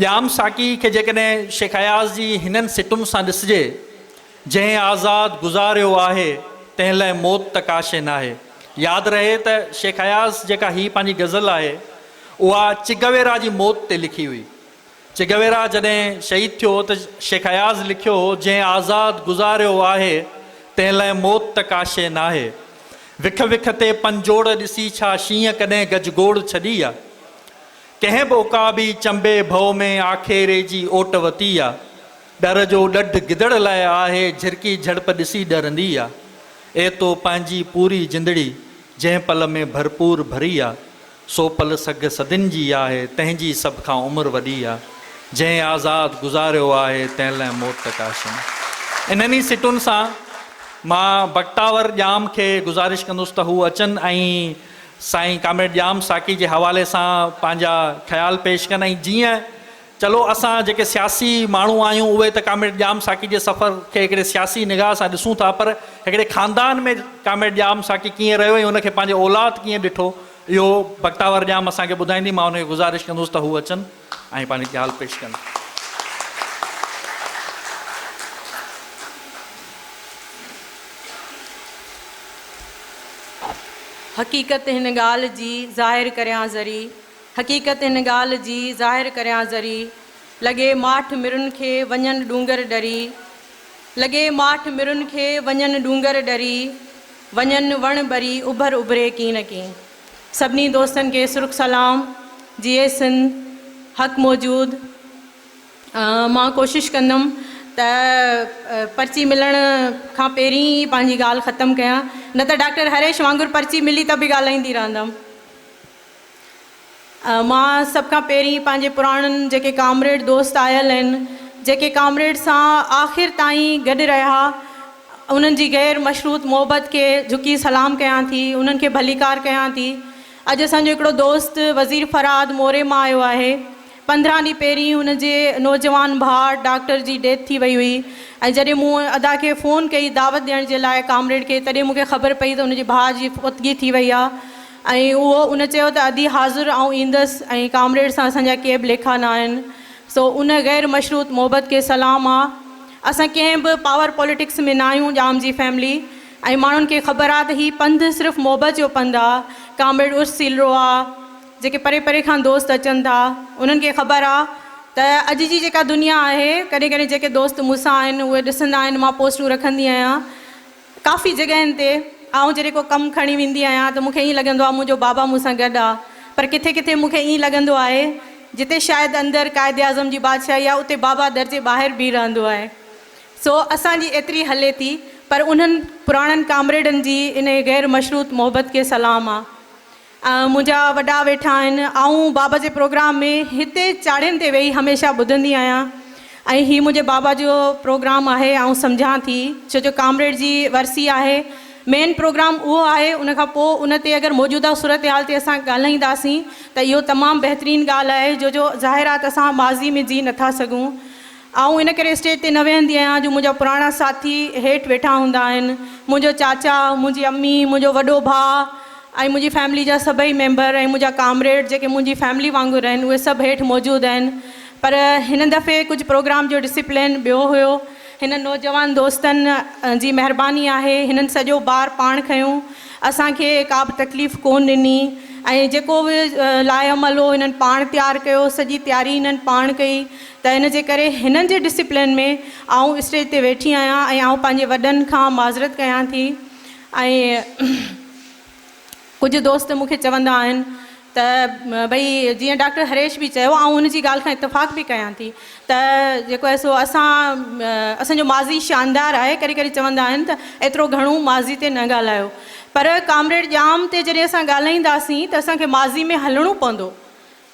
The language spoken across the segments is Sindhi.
ڄام ساقي کي جيڪڏهن شيخ اياز جي هنن سٽن سان ڏسجي، جنهن آزاد گذاريو آهي، تنهن لئه موت ته ڪا شيء ناهي. ياد رهي ته شيخ اياز جيڪا هي پنهنجي غزل آهي، اها چگويرا جي موت تي لکي هئي. چگويرا جڏهن شهيد ٿيو ته شيخ اياز لکيو هو، جنهن آزاد گذاريو آهي، تنهن لئه موت ته ڪا شيء ناهي. وک وک تي پنجوڙ ڏسي ڇا شينهن ڪڏهن گجگوڙ ڇڏي آ. ڪنهن به عقابي چنبي ڀؤ ۾ آکيري جي اوٽ وتي آ. ڏر جو ڏڍ گدڙ لاء آهي، جھرڪي جھڙپ ڏسي ڏرندي آ. اي تو پنهنجي پوري جندڙي، جنهن پل ۾ ڀرپور ڀري آ. سو پل سگھ صدين جي آهي، تنهن جي سڀ کان عمر وڏي آ. جنهن آزاد گذاريو آهي، تنهن لئه موت ته ڪا شيء نه. انهن ئي سٽن سان مان بختاور ڄام کي گذارش ڪندس ته هو اچن ۽ سائين ڪامريڊ ڄام ساقي جي حوالي سان پنهنجا خيال پيش ڪن ۽ جيئن چلو اسان جيڪي سياسي ماڻهو آهيون اهي ته ڪامريڊ ڄام ساقي جي سفر کي هڪڙي سياسي نگاهه سان ڏسون ٿا پر هڪڙي خاندان ۾ ڪامريڊ ڄام ساقي ڪيئن رهيو ۽ ان کي پنهنجي اولاد ڪيئن ڏٺو اهو بختاور ڄام اسان کي ٻڌائيندي مان ان کي گذارش ڪندس ته هو اچن ۽ پنهنجي ڳالهه پيش ڪن. حقيقت هن ڳالهه جي ظاهر ڪريان ذري حقيقت هن ڳالهه جي ظاهر ڪريان ذري لڳي ماٺ مرن کي وڃن ڏونگر ڏري لڳي ماٺ مرن کي وڃن ڏونگر ڏري وڃن وڻ ٻري اڀر اڀري ڪين ڪين سڀني دوستن کي سرخ سلام جيئي سنڌ حق موجود. مان ڪوشش ڪندم ته پرچي ملڻ کان پهرين ئي پنهنجي ڳالهه ختم ڪيان نه ته ڊاڪٽر هريش وانگر پرچي ملي ته به ڳالهائيندي رهندم. مان سڀ کان پهرين پنهنجي پراڻن جيڪي ڪامريڊ دوست آيل آهن جيڪي ڪامريڊ سان آخر تائين گڏ رهيا انهن جي غير مشروط محبت کي جهڪي سلام ڪيان ٿي انهن کي ڀليڪار ڪيان ٿي. اڄ اسان جو هڪڙو دوست وزير فرهاد موري مان آيو آهي. 15 ڏينهن پهرين هن جي نوجوان ڀاء ڊاڪٽر جي ڊيٿ ٿي وئي هئي ۽ جڏهن مون ادا کي فون ڪئي دعوت ڏيڻ جي لاء ڪامريڊ کي تڏهن مون کي خبر پئي ته هن جي ڀاء جي فوتگي ٿي وئي آهي ۽ اهو ان چيو ته ادي حاضر آئون ايندس ۽ ڪامريڊ سان اسان جا ڪي به ليکا نه آهن سو ان غير مشروط محبت کي سلام آ اسان ڪنهن به پاور پوليٽڪس ۾ نه آهيون ڄام جي فيملي ۽ ماڻهن کي خبر آ ته هي پنڌ صرف محبت جو پنڌ آ ڪامريڊ عرس سيلرو آ جيڪي پري پري کان دوست اچن ٿا انهن کي خبر آ ته اڄ جي جيڪا دنيا آهي ڪڏهن ڪڏهن جيڪي دوست مون سان آهن اهي ڏسندا آهن مان پوسٽون رکندي آهيان ڪافي جڳهين تي آئون جڏهن ڪو ڪم کڻي ويندي آهيان ته مون کي ائين لڳندو آ منهنجو بابا مون سان گڏ آ پر ڪٿي ڪٿي مون کي ائين لڳندو آهي جتي شايد اندر قائد اعظم جي بادشاهي آ اتي بابا در جي ٻاهر بيهي رهندو آهي سو اسان جي ايتري هلي ٿي پر انهن پراڻن ڪامريڊن جي انهي غير مشروط محبت کي سلام آ. منهنجا وڏا ويٺا آهن. آئون بابا جي پروگرام ۾ هتي چاڙهين تي ويهي هميشه ٻڌندي آهيان ۽ هي منهنجي بابا جو پروگرام آهي آئون سمجهان ٿي ڇو جو ڪامريڊ جي ورسي آهي مين پروگرام اهو آهي ان کان پوء ان تي اگر موجوده صورتحال تي اسان ڳالهائينداسين ته اهو تمام بهترين ڳالهه آهي جو جو ظاهر آهي ته اسان ماضي ۾ جي نٿا سگهون آئون ان ڪري اسٽيج تي نه ويهندي آهيان جو منهنجا پراڻا ساٿي هيٺ ويٺا هوندا آهن. منهنجو چاچا، منهنجي امي، منهنجو وڏو ڀاء ۽ منهنجي فيملي جا سڀئي ميمبر ۽ منهنجا ڪامريڊ جيڪي منهنجي فيملي وانگر آهن اهي سڀ هيٺ موجود آهن. پر هن دفعي ڪجهه پروگرام جو ڊسيپلين ٻيو هيو. هنن نوجوان دوستن جي مهرباني آهي هنن سڄو بار پاڻ کنيو. اسان کي ڪا به تڪليف ڪونه ڏني ۽ جيڪو به لاء عمل هو هنن پاڻ تيار ڪيو. سڄي تياري هنن پاڻ ڪئي. ته ان جي ڪري هنن جي ڊسيپلين ۾ آئون اسٽيج تي ويٺي آهيان ۽ آئون پنهنجي وڏن کان معذرت ڪيان ٿي ۽ ڪجهه دوست مون کي چوندا آهن ته ڀئي جيئن ڊاڪٽر هريش به چيو آئون ان جي ڳالهه کان اتفاق به ڪيان ٿي ته جيڪو آهي سو اسان اسان جو ماضي شاندار آهي ڪڏهن ڪڏهن چوندا آهن ته ايترو گهڻو ماضي تي نه ڳالهايو پر ڪامريڊ ڄام تي جڏهن اسان ڳالهائينداسين ته اسان کي ماضي ۾ هلڻو پوندو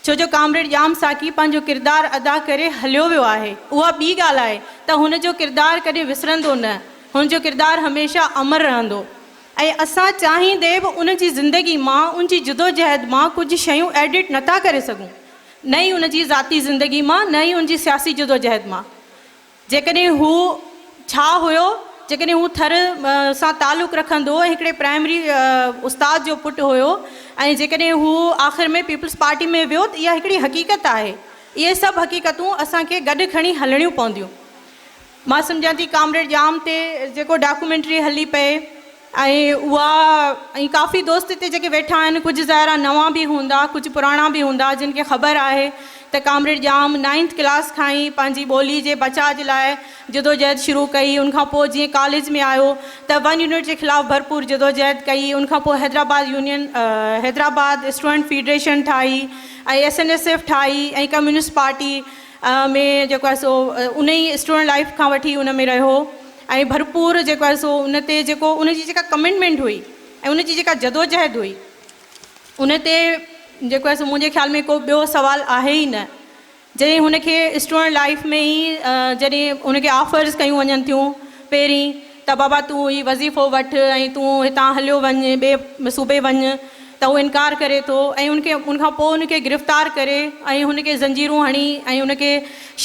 ڇو جو ڪامريڊ ڄام ساقي پنهنجو ڪردار ادا ڪري هليو ويو آهي. اها ٻي ڳالهه آهي ته هن جو ڪردار ڪڏهن وسرندو نه، هن جو ڪردار هميشه امر رهندو ۽ اسان چاهيندي به ان جي زندگي مان، ان جي جدوجهد مان ڪجهه شيون ايڊٽ نٿا ڪري سگهون، نه ئي ان جي ذاتي زندگي مان، نه ئي ان جي سياسي جدوجهد مان. جيڪڏهن هو ڇا هيو؟ جيڪڏهن هو ٿر سان تعلق رکندو ۽ هڪڙي پرائمري استاد جو پٽ هيو ۽ جيڪڏهن هو آخر ۾ پيپلز پارٽي ۾ ويو ته اها هڪڙي حقيقت آهي. اهي سڀ حقيقتون اسان کي گڏ کڻي هلڻيون پونديون. مان سمجهان ٿي ڪامريڊ ڄام تي جيڪو ڊاڪيومينٽري هلي پئي ۽ اها ۽ ڪافي دوست هتي جيڪي ويٺا آهن ڪجهه ظاهر آهي نوان به هوندا ڪجهه پراڻا به هوندا جن کي خبر آهي ته ڪامريڊ ڄام نائنٿ ڪلاس کان ئي پنهنجي ٻولي جي بچاء جي لاء جدوجهد شروع ڪئي ان کان پوء جيئن ڪاليج ۾ آيو ته ون يونٽ جي خلاف ڀرپور جدوجهد ڪئي ان کان پوء Hyderabad union Hyderabad student federation ٺاهي ۽ ايس اين ايس ايف ٺاهي ۽ ڪميونسٽ پارٽي ۾ جيڪو آهي سو ان ئي اسٽوڊنٽ لائيف کان وٺي ان ۾ رهيو ۽ ڀرپور جيڪو آهي سو ان تي جيڪو ان جي جيڪا ڪمٽمينٽ هئي ۽ ان جي جيڪا جدوجهد هئي ان تي جيڪو آهي سو منهنجي خيال ۾ ڪو ٻيو سوال آهي ئي نه. جڏهن هن کي اسٽوڊنٽ لائيف ۾ ئي جڏهن هن کي آفرز ڪيون وڃن ٿيون پهرين ته بابا تون هي وظيفو وٺ ۽ تون هتان هليو وڃ ٻئي صوبي وڃ ته هو انڪار ڪري ٿو ۽ ان کي ان کان پوء ان کي گرفتار ڪري ۽ هن کي زنجيرون هڻي ۽ ان کي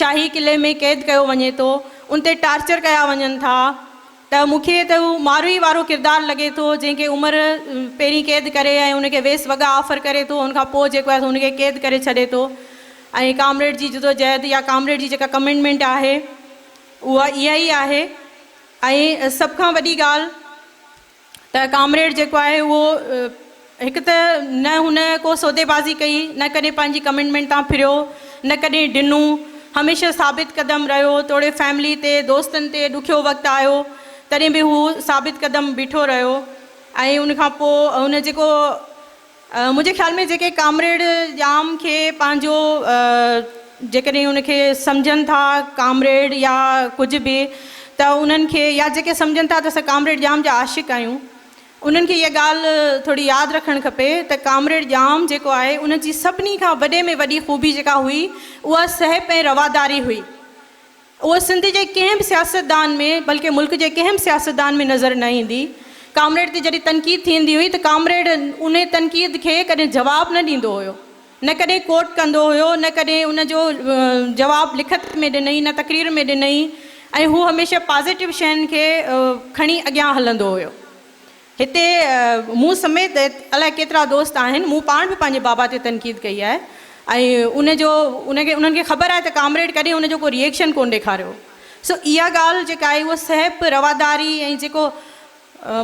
شاهي قلعي ۾ قيد ڪيو وڃي ٿو ان تي ٽارچر ڪيا وڃن ٿا ته مون کي ته هو ماروي وارو ڪردار لڳي ٿو جنهن کي عمر پهرين قيد ڪري ۽ ان کي ويس وڳا آفر ڪري ٿو ان کان پوء جيڪو آهي سو ان کي قيد ڪري ڇڏي ٿو ۽ ڪامريڊ جي جدوجهد يا ڪامريڊ جي جيڪا ڪمٽمينٽ آهي اها اها ئي آهي ۽ سڀ کان وڏي ڳالهه ته ڪامريڊ جيڪو آهي اهو هڪ ته نه هن ڪو سوديبازي ڪئي نه ڪڏهن پنهنجي ڪمٽمينٽ تان ڦريو نه ڪڏهن ڊنو هميشه ثابت قدم رهيو توڙي فيملي تي دوستن تي ڏکيو وقت آيو تڏهن به هو ثابت قدم بيٺو رهيو ۽ ان کان پوء هن جيڪو منهنجي خيال ۾ جيڪي ڪامريڊ ڄام کي پنهنجو جيڪڏهن ان کي سمجهن ٿا ڪامريڊ يا ڪجهه به ته انهن کي يا جيڪي سمجهن ٿا ته اسان ڪامريڊ ڄام جا عاشق آهيون انهن کي اها ڳالهه ٿوري ياد رکڻ کپي ته ڪامريڊ ڄام جيڪو آهي ان جي سڀني کان وڏي ۾ وڏي خوبي جيڪا هئي اها سهپ ۽ رواداري هئي. اهو سنڌ جي ڪنهن به سياستدان ۾ بلڪه ملڪ جي ڪنهن به سياستدان ۾ نظر نه ايندي. ڪامريڊ تي جڏهن تنقيد ٿيندي هئي ته ڪامريڊ انهي تنقيد کي ڪڏهن جواب نه ڏيندو هيو. نه ڪڏهن ڪوٽ ڪندو هيو نه ڪڏهن ان جو جواب لکت ۾ ڏنئي نه تقرير ۾ ڏنئي ۽ هو هميشه پازيٽو شين کي کڻي اڳيان هلندو هيو. هتي مون سميت الائي ڪيترا دوست آهن، مون پاڻ به پنهنجي بابا تي تنقيد ڪئي آهي ۽ ان جو ان کي انهن کي خبر آهي ته ڪامريڊ ڪڏهن ان جو ڪو ريئيڪشن ڪونه ڏيکاريو. سو اها ڳالهه جيڪا آهي اها سهپ، رواداري ۽ جيڪو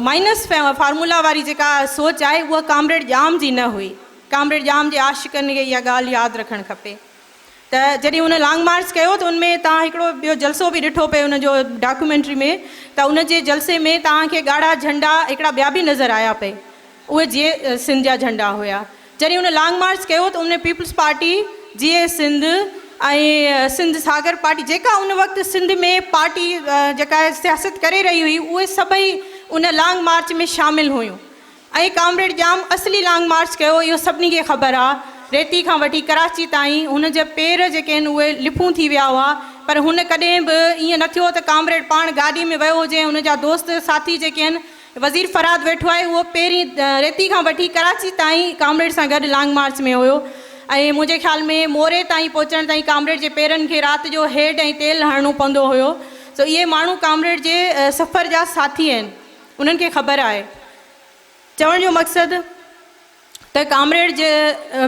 مائنس فارمولا واري جيڪا سوچ آهي اها ڪامريڊ ڄام جي نه هئي. ڪامريڊ ڄام جي عاشقن کي اها ڳالهه ياد رکڻ کپي. ته جڏهن هن لانگ مارچ ڪيو ته ان ۾ توهان هڪڙو ٻيو جلسو به ڏٺو پئي ان جو ڊاڪيومينٽري ۾ ته ان جي جلسي ۾ توهان کي ڳاڙها جهنڊا هڪڙا ٻيا به نظر آيا پئي اهي جيئي سنڌ جا جهنڊا هيا جڏهن هن لانگ مارچ ڪيو ته ان ۾ پيپلز پارٽي جيئي سنڌ ۽ سنڌ ساگر پارٽي جيڪا ان وقت سنڌ ۾ پارٽي جيڪا سياست ڪري رهي هئي اهي سڀئي ان لانگ مارچ ۾ شامل هيون ۽ ڪامريڊ ڄام اصلي لانگ مارچ ڪيو اهو سڀني کي خبر آ. ريتي کان وٺي ڪراچي تائين هن جا پير جيڪي آهن اهي لڦون ٿي ويا هئا پر هن ڪڏهن به ائين نه ٿيو ته ڪامريڊ پاڻ گاڏي ۾ ويو هجي ۽ هن جا دوست ساٿي جيڪي آهن وزير فرهاد ويٺو آهي اهو پهرين ريتي کان وٺي ڪراچي تائين ڪامريڊ سان گڏ لانگ مارچ ۾ هيو ۽ منهنجي خيال ۾ موري تائين پهچڻ تائين ڪامريڊ جي پيرن کي رات جو هيڊ ۽ تيل هڻڻو پوندو هيو سو اهي ماڻهو ڪامريڊ جي سفر جا ساٿي آهن انهن کي خبر آهي. چوڻ جو مقصد ته ڪامريڊ جي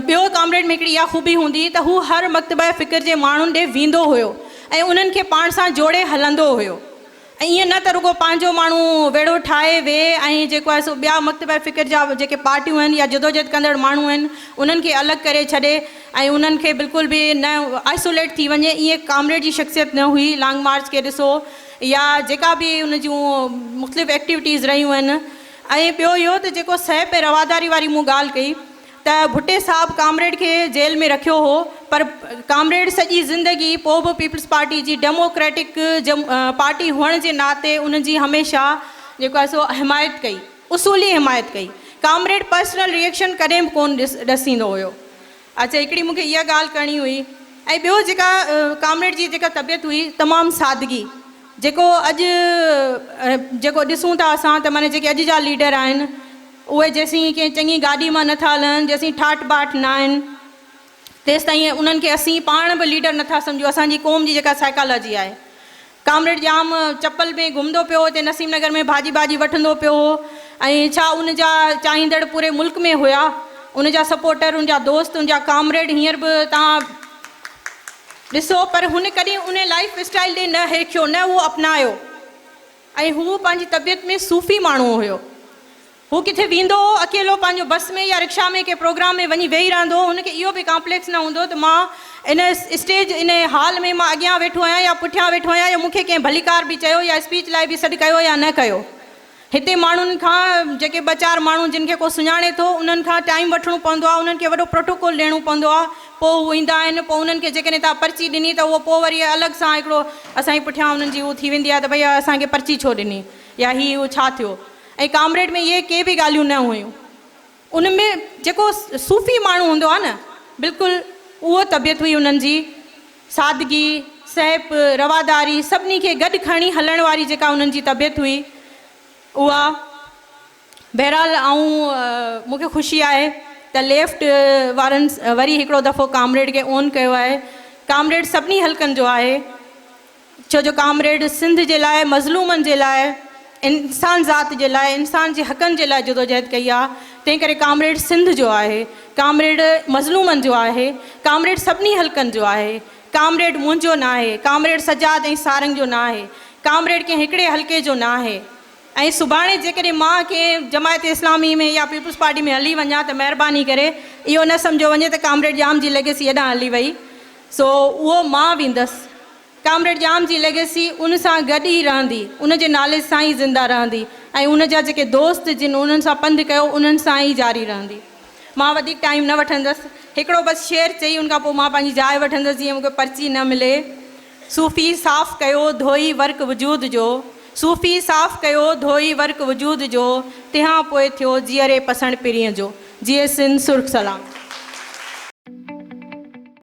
ٻيو ڪامريڊ ۾ هڪڙي اها خوبي هوندي هئي ته هو هر مڪتبه فڪر جي ماڻهن ڏي ويندو هيو ۽ انهن کي پاڻ سان جوڙي هلندو هيو ۽ ائين نه ته رڳو پنهنجو ماڻهو ويڙهو ٺاهي ويهي ۽ جيڪو آهي سو ٻيا مڪتبه فڪر جا جيڪي پارٽيون آهن يا جدوجهد ڪندڙ ماڻهو آهن انهن کي الڳ ڪري ڇڏي ۽ انهن کي بلڪل به نه آئسوليٽ ٿي وڃي ائين ڪامريڊ جي شخصيت نه هئي لانگ مارچ کي ڏسو يا جيڪا به ان جون مختلف ايڪٽيوٽيز رهيون آهن ۽ ٻيو اهو ته جيڪو سهپ ۽ رواداري واري مون ڳالهه ڪئي ته ڀٽي صاحب ڪامريڊ کي جيل ۾ رکيو هو پر ڪامريڊ سڄي زندگي پوء به پيپلز پارٽي جي ڊيموڪريٽڪ پارٽي هئڻ جي ناتي ان جي هميشه جيڪو آهي سو حمايت ڪئي اصولي حمايت ڪئي ڪامريڊ پرسنل ريئڪشن ڪڏهن به ڪونه ڏسيندو هيو. اڇا هڪڙي مون کي اها ڳالهه ڪرڻي هئي ۽ ٻيو جيڪا ڪامريڊ جي جيڪا طبيعت هئي تمام سادگي جيڪو اڄ جيڪو ڏسون ٿا اسان ته معنی جيڪي اڄ جا ليڊر آهن اهي جيسين ڪنهن چڱي گاڏي مان نٿا لهن جيسين ٺاٺ باٺ نه آهن تيستائين انهن کي اسين پاڻ به ليڊر نٿا سمجهون اسان جي قوم جي جيڪا سائيڪالاجي آهي ڪامريڊ ڄام چپل ۾ گهمندو پيو هو، اتي نسيم نگر ۾ ڀاڄي ٻاڄي وٺندو پيو هو ۽ ڇا ان جا چاهيندڙ پوري ملڪ ۾ هيا، ان جا سپورٽر، ان جا دوست، ان جا ڪامريڊ هينئر به توهان ڏسو پر هن ڪڏهن ان لائيف اسٽائيل ڏي نه هرکيو نه اهو اپنايو ۽ هو پنهنجي طبيعت ۾ صوفي ماڻهو هيو. هو ڪٿي ويندو هو اڪيلو پنهنجو بس ۾ يا رڪشا ۾ ڪنهن پروگرام ۾ وڃي ويهي رهندو هو هن کي اهو به ڪامپليڪس نه هوندو ته مان ان اسٽيج ان هال ۾ مان اڳيان ويٺو آهيان يا پٺيان ويٺو آهيان يا مون کي ڪنهن ڀليڪار به چيو يا اسپيچ لاء به سڏ ڪيو يا نه ڪيو. هتي ماڻهن کان جيڪي ٻه چار ماڻهو جن کي ڪو سڃاڻي ٿو انهن کان ٽائيم وٺڻو پوندو آهي انهن کي وڏو پروٽوڪول ڏيڻو پوندو آهي پوء هو ايندا آهن پوء انهن کي جيڪڏهن توهان پرچي ڏني ته اهو پوء وري الڳ سان هڪڙو اسان جي پٺيان انهن جي هو ٿي ويندي آهي ته ڀئي اسان کي پرچي ڇو ڏني يا هي اهو ڇا ٿيو ۽ ڪامريڊ ۾ اهي ڪي به ڳالهيون نه هيون ان ۾ جيڪو صوفي ماڻهو هوندو آهي نه بلڪل اهو طبيعت هئي انهن جي سادگي، سهپ، رواداري سڀني کي گڏ کڻي هلڻ واري جيڪا انهن جي طبيعت هئي اها بهرحال آئون مون کي خوشي آهي ته ليفٽ وارن وري هڪڙو دفعو ڪامريڊ کي اون ڪيو آهي ڪامريڊ سڀني حلقن جو آهي. ڇو جو ڪامريڊ سنڌ جي لاء، مظلومن جي لاء، انسان ذات جي لاء، انسان جي حقن جي لاء جدوجهد ڪئي آ، تنهن ڪري ڪامريڊ سنڌ جو آهي، ڪامريڊ مظلومن جو آهي، ڪامريڊ سڀني حلقن جو آهي، ڪامريڊ منهنجو ناهي، ڪامريڊ سجاد ۽ سارنگ جو ناهي، ڪامريڊ ڪنهن هڪڙي حلقي جو ناهي ۽ سڀاڻي جيڪڏهن مان ڪنهن جماعت اسلامي ۾ يا پيپلز پارٽي ۾ هلي وڃان ته مهرباني ڪري اهو نه سمجهيو وڃي ته ڪامريڊ ڄام جي ليگيسي هيڏانهن هلي وئي سو اهو مان ويندس. ڪامريڊ ڄام جي ليگيسي ان سان گڏ ئي رهندي، ان جي نالي سان ئي زنده رهندي ۽ ان جا جيڪي دوست جن انهن سان پنڌ ڪيو انهن سان ئي جاري رهندي. مان وڌيڪ ٽائيم نه وٺندس. هڪڙو بس شعر چئي ان کان پوء مان پنهنجي جاء وٺندس جيئن مون کي پرچي نه ملي. صوفي صاف ڪيو ڌوئي ورق وجود جو، صوفي صاف ڪيو ڌوئي ورق وجود جو، تنهان پوء ٿيو جيئري پسڻ پرينء جو. جيئي سنڌ سرخ سلام.